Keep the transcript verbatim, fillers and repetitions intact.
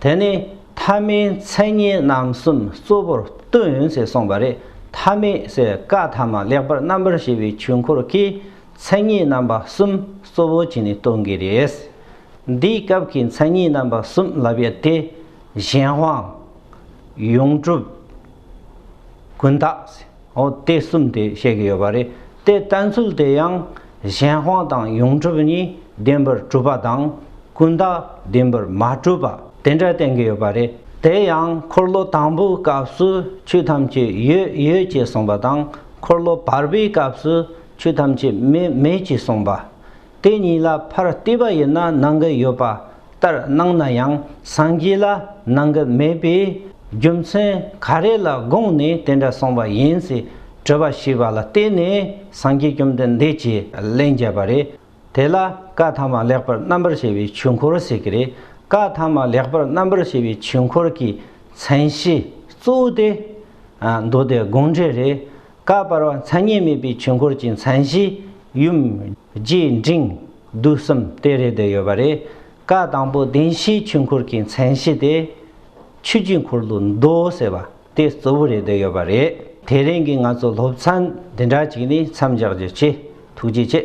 དེ་ནས་ཐ་མའི་མཚན་ཉིད་རྣམ་གསུམ་གཙོ་བོར་སྟོན་ཟེར་གསུངས་པ་རེད། ཐ་མའི་ཟེར་བཀའ་ཐ་མ་ལེགས་པར་རྣམ་པར་ཕྱེ་བའི་ཆོས་འཁོར་གྱི་མཚན་ཉིད་རྣམ་པ་གསུམ་གཙོ་བོ་བྱས་ནས་སྟོན་གྱི་རེད། འདིའི་སྐབས་ཀྱི་མཚན་ཉིད་རྣམ་པ་གསུམ་ལབ་ཡ་དེ་གཞན་དབང་། ཡོངས་གྲུབ། ཀུན་བརྟགས། འོ་དེ་གསུམ་དེ་བཤད་ཀྱི་ཡོད་པ་རེད། དེ་བསྟན་ཚུལ་དེ་ཡང་གཞན་དབང་དང་ཡོངས་གྲུབ་གཉིས་བདེན་པར་གྲུབ་པ་དང་ཀུན་བརྟགས་བདེན་པར་མ་གྲུབ་པ་དེ་འདྲ་བསྟན་གྱི་ཡོད་པ་རེད། དེ་ཡང་འཁོར་ལོ་དང་པོའི་སྐབས་སུ་ཆོས་ཐམས་ཅད་ཡོད་ཡོད་ཅེས་གསུངས་པ་དང་འཁོར་ལོ་བར་པའི་སྐབས་སུ་ཆོས་ཐམས་ཅད་མེད་མེད་ཅེས་གསུངས་པ། དེ་གཉིས་ལ་ཕར་བལྟས་པ་ཡིན་ན་ནང་གི་ཡོད་པ་ལྟར་སྣང་ན་ཡང་སངས་རྒྱས་ལ་ནང་གི་མེད་པའི་རྒྱུ་མཚན་ག་རེ་ལ་དགོངས་ནས་དེ་འདྲ་གསུངས་པ་ཡིན་ཟེར་དྲི་བ་ཞུས་པ་ལ་བརྟེན་ནས་སངས་རྒྱས་བཅོམ་ལྡན་འདས་ཀྱིས་ལན་བརྒྱབ་པ་རེད། དེ་ལ་བཀའ་ཐ་མ་ལེགས་པར་རྣམ་པར་ཕྱེ་བའི་ཆོས་འཁོར་ཟེར་གྱི་རེད། བཀའ་ཐ་མ་ལེགས་པར་རྣམ་པར་ཕྱེ་བའི་ཆོས་འཁོར་གྱི་མཚན་གཞི་གཙོ་བོ་དེ་ཨ་མདོ་སྡེ་དགོངས་འགྲེལ་རེད། བཀའ་བར་པ་མཚན་ཉིད་མེད་པའི་ཆོས་འཁོར་གྱི་མཚན་གཞི་ཡུམ་རྒྱས་འབྲིང་བསྡུས་གསུམ་དེ་རེད་བསྡད་ཡོད་པ་རེད། བཀའ་དང་པོ་བདེན་བཞིའི་ཆོས་འཁོར་གྱི་མཚན་གཞི་དེ་ཆོས་ཀྱི་འཁོར་ལོའི་མདོ་ཟེར་བ་དེ་གཙོ་བོ་རེད་བསྡད་ཡོད་པ་རེད། དེ་རིང་གི་ང་ཚོ་སློབ་ཚན་འདི་འདྲ་ཅིག་ནས་མཚམས་འཇོག་རྒྱུ་བྱེད། ཐུགས་རྗེ་ཆེ།